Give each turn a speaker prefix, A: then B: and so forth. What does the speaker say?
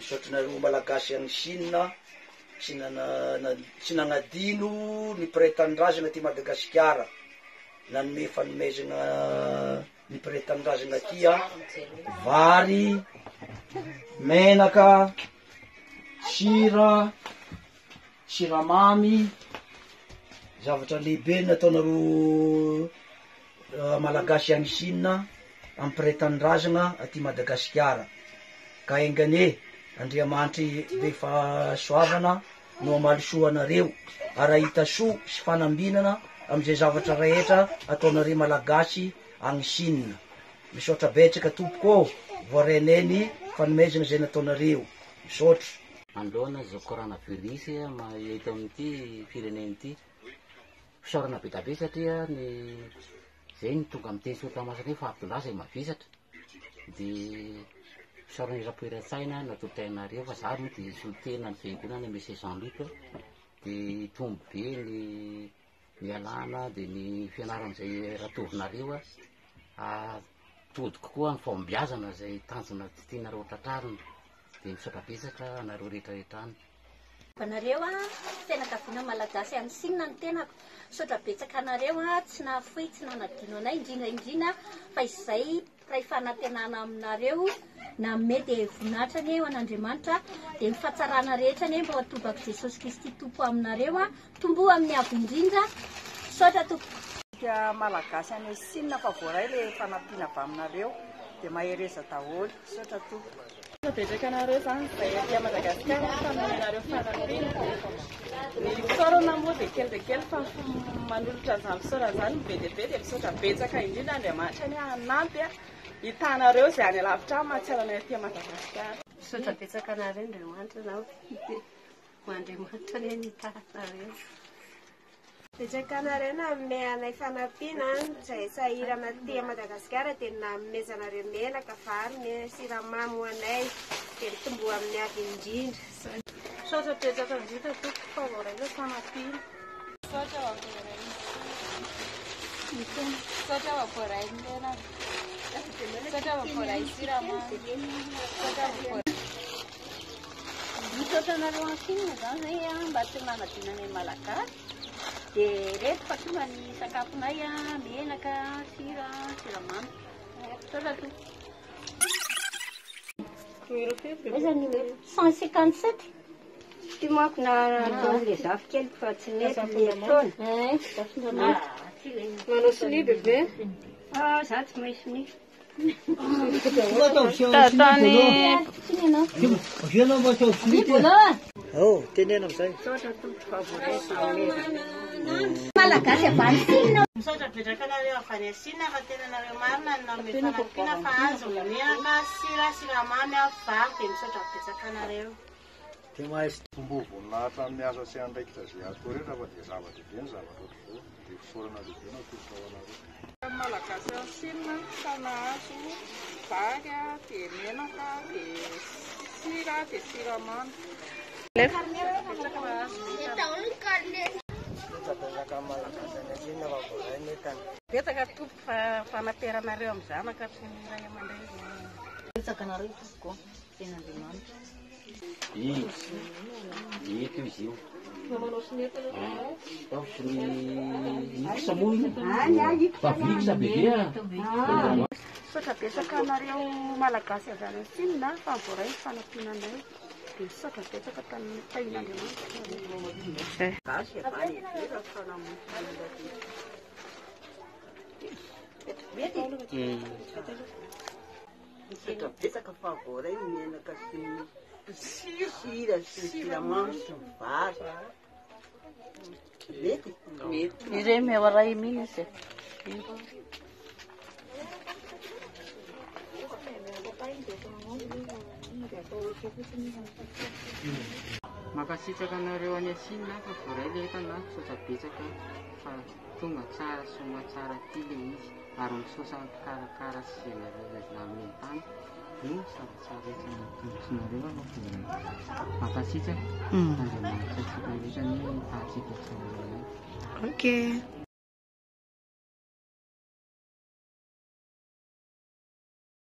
A: Misaotra anareo Malagasy any Chine tsy tsy nagnadino ny mpiray tanindrazana aty Madagasikara nanome fanomezana ny mpiray tanindrazana aty vary, menaka, sira, siramamy, zavatra lehibe nataonareo Malagasy any Chine amin'ny mpiray tanindrazana aty Madagasikara ka enga anie Andriamanitry be fahasoavana no hamaly soa anareo ary hahita soa sy fanambinana amin'izay zavatra rehetra ataonareo Malagasy any Chine. Misaotra betsaka tompoko ô, voarainay ny fanomezana izay nataonareo. Misaotra.
B: Manoloana izao coronavirus eto amin'ity firenena ity, fisaorana be dia be satria ny zay no tonga miteny soratra masina hoe fahatondraha izay mavesatra, dia fisaorana eram-poeran-tsaina no atolotra anareo fa za moa dia solontena ny fiangonana MC Jean Luc, dia hitombo be ny ny alana dia ny fianarana izay ratovinareo atodiko koa ny fahombiazana izay tanjona tsy tianareo ho tratrarina, dia misaotra betsaka anareo rehetra rehetra any.
C: Anareo a, fianakaviana malagasy any Sina ny tenako. Misaotra betsaka anareo a, tsy nahafoy, tsy nanadino anay, indrindra indrindra fa izay mpiray fanantenana aminareo nanome dia voninahitra anie ho an'Andriamanitra, dia ny fahatsarana rehetra anie mba ho atobako Jesosy Kristy Tompo aminareo a, tomboa amin'ny avo indrindra. Misaotra tompoko.
D: Isika Malagasy any Sina fa voaray le fanampiana avy aminareo dia mahereza daholo. Misaotra tompoko.
E: Misaotra betsaka anareo zany izay aty Madagasikara fa nomenareo fanampiana. Ny fisaorana moa dia kely dia kely fa manolotra an'izany fisaorana izany be dia be dia misaotra betsaka indrindra Andriamanitra anie hanampy hitanareo izay any alavitra any mahatsiaro anay aty Madagasikara.
F: Misaotra betsaka anareo Andriamanitra hanampy. Ho Andriamanitra anie ny hitahy anareo.
G: Betsaka anareo nanome anay fanampiana izay sahirana aty Madagasikara dia nanomezanareo menaka, vary, mena, siramamy ho anay dia mitomboa amin'ny avo indrindra.
E: Misaotra betsaka indrindra tompoko fa voaray ilay fanampiana. Misaotra fa voaray ny Misaotra fa voaray ny menaka. Misaotra fa voaray ny siramamy. Misaotra fa voaray.
C: Misaotra anareo en Chine zany zay a, mba tsy nanadino anay Malagasy. Dia ireto fa tonga ny sakafonay a, menaka, sira, siramamy. Misaotra tompoko. Aiza ny numéro? 157.
F: Ty manko na nataon'le zafikeliko fa tsy nety le taona.
E: Manao sonia bebe?
F: Ah, za tsy mahay sonia.
C: Malagasy avy any Sina.
H: Misaotra betsaka anareo avy any Sina fa tena nareo marina no nanome fanampiana fa azo ny menaka, sira, siramamy, vary dia misaotra betsaka anareo.
I: Tompo voninahitra amin'ny asa sy andraikitra izay atao rehetra fa dia zava-dehibe ny zavatra ohatr'izao dia fisaorana lehibe no atolotra ho anareo.
E: Malagasy any Chine fa nahazo vary dia menaka dia sira dia siramamy.
H: Betsaka tompoko fa fanateranareo amin'ny zanaka sy ny ray aman-dreny.
J: Betsaka anareo tompoko tena Andriamanitra.
B: Eto izy io. Atao sonia X moa io. Fa X bebe a.
G: Misaotra betsaka anareo Malagasy avy any Chine fa voaray ny fanampiana anay. Dia misaotra betsaka tamin'ny tahian'Andriamanitra.
D: Gasy avy any ivelany fa namono olona be. Mety? Misaotra betsaka fa voaray ny menaka sy ny sira sy ny siramamy sy ny vary. Mety?
J: Mety. Ireny miawaray mihitsy izy.
K: Mankasitraka anareo any Chine fa voaray le entana, misaotra betsaka fa tonga tsara soamatsara aty le izy ary misaotra ny mpikarakara sy izay nareo izay nanome tany no zavatra rehetra natolotrinareo aloha dia mankasitraka Andriamanitra antsika rehetra anie hitahy antsika tsirairay.
F: Ok.